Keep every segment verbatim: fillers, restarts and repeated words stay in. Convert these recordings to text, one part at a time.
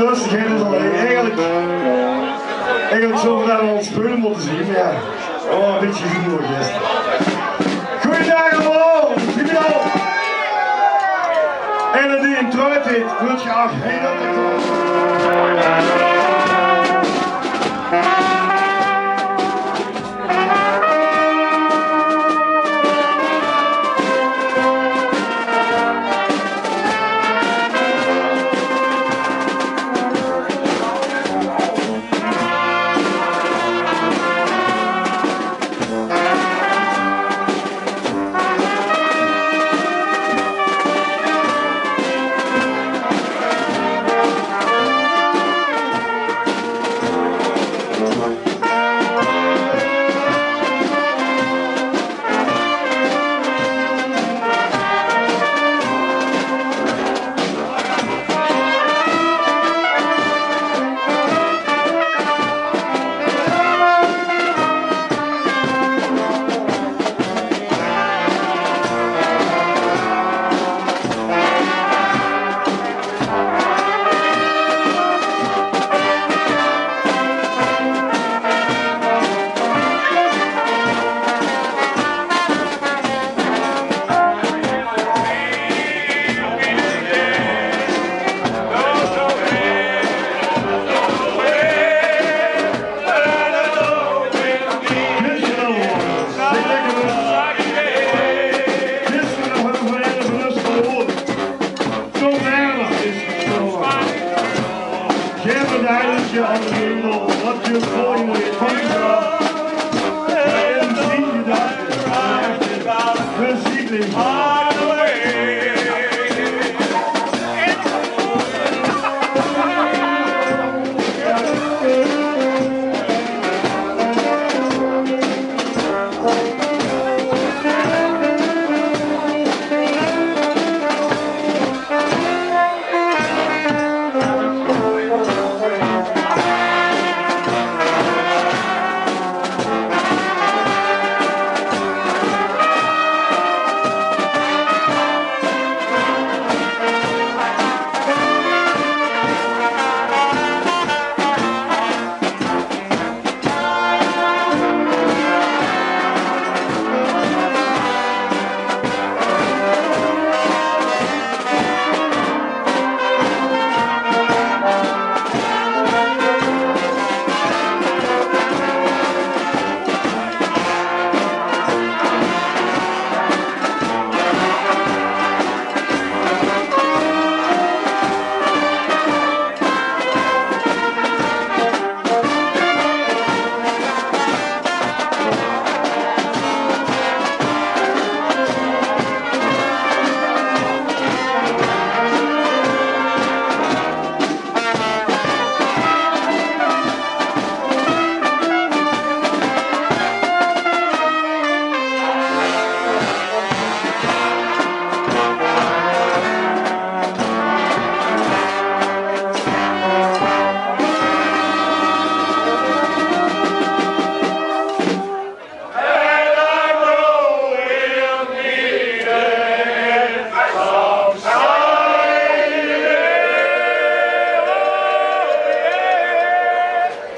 Rustigheid is al eigelik, eigelik zouwe v'r dao al speule mótte zeen, mer jao. Oh, e bietje humor, beste. Goojendaag allemaol, Tribunal. En die in truit heet, wilt ge ach, hey, dat is Zo'n verder is het zo. Geef het duidelijk je als hemel, wat je voor je moet. En zie je dat. We zien het.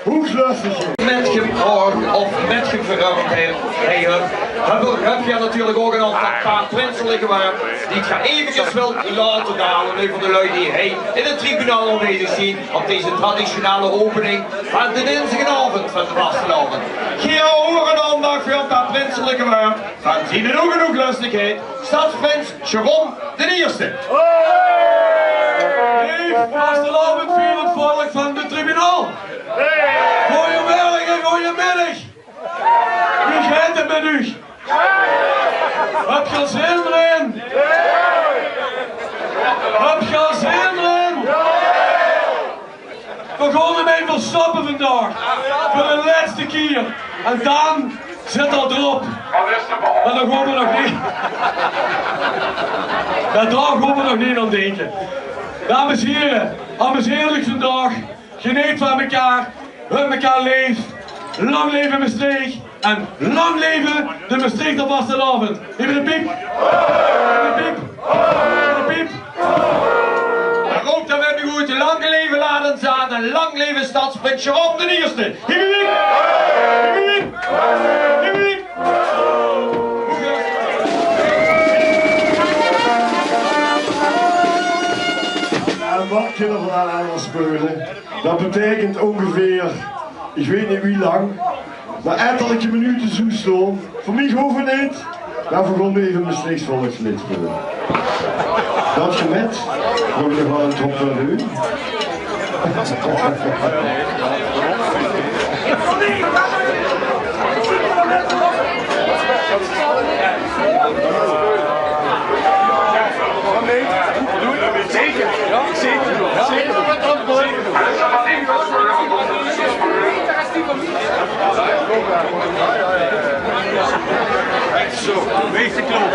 Hoeglöstige. Mitgebrach of mitgeverrump, hè, hè, höb, höb geer natuurlik ouch 'n aantal paar prinselike wäörd die geer eventjes wilt laote dale euver de lui die hie in 't tribunaal aanwezig zien op deze traditionele opening van de dinsdigenaovend van de vastelaovend. Geer hoort aandach veur 'n paar prinselike wäörd van zien hoeglöstigheid, stadsprins Jérôme d'n Ierste. Leef vastelaovendvierend volk van 't tribunaal. Goojemörge, goojemiddig. Wie geit 't mit uuch? Höb geer zin d'rin? Höb geer zin d'rin? Veer gaon 'm eve verstoppe vandaag. Veur de lètste kier. En dan zit 'r d'rop. Mer dao gaon v'r nog neet. Dao gaon v'r nog neet aan dinke. Dames en hiere, amuseer uuch vandaag. Geneet van mekaar. Höb mekaar leef. Lang leve Mestreech. En lang leve de Mestreechter vastelaovend. Hiep de piep. Hiep de piep. Hiep de piep. En ouch dan höb ich gehuurd: lang leve Ladens. Lang leve stadsprins Jérôme d'n Ierste! Hiep, hiep, hiep! Hiep, hiep, hiep! En wat kinne v'r dan aan speule? Dat beteikent óngeveer, ich weit neet wie lang, mer ettelike minute zoe staon. Veur mich hoof 't neet, mer v'r gaon eve e Mestreechs volksleed speule. Dat gemet, v'r höbbe nog waal 'n top van u. Zeker, ja, zeker, zeker. Zo, wees de klok.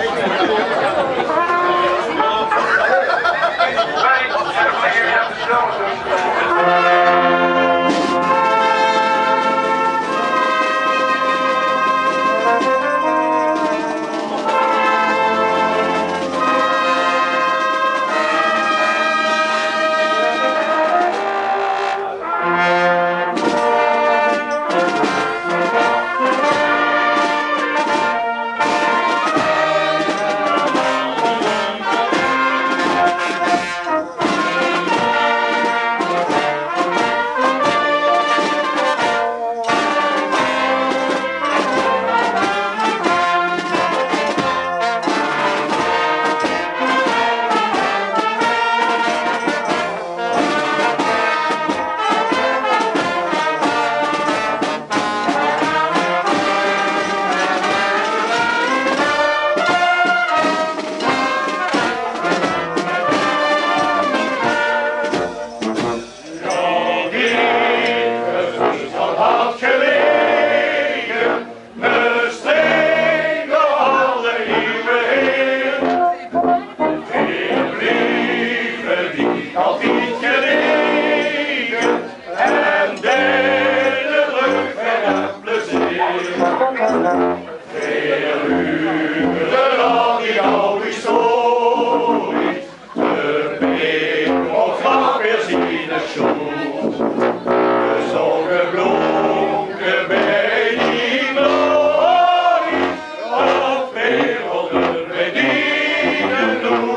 Mestreech door alle ieuwe heen. Veer blieve dich altied genege en deile veur dich plezeer. Veer huurde al die aw histories, de beek of grap weer zien de sjoen. De zon geblonke bij die glorie, of werelden bij die glorie.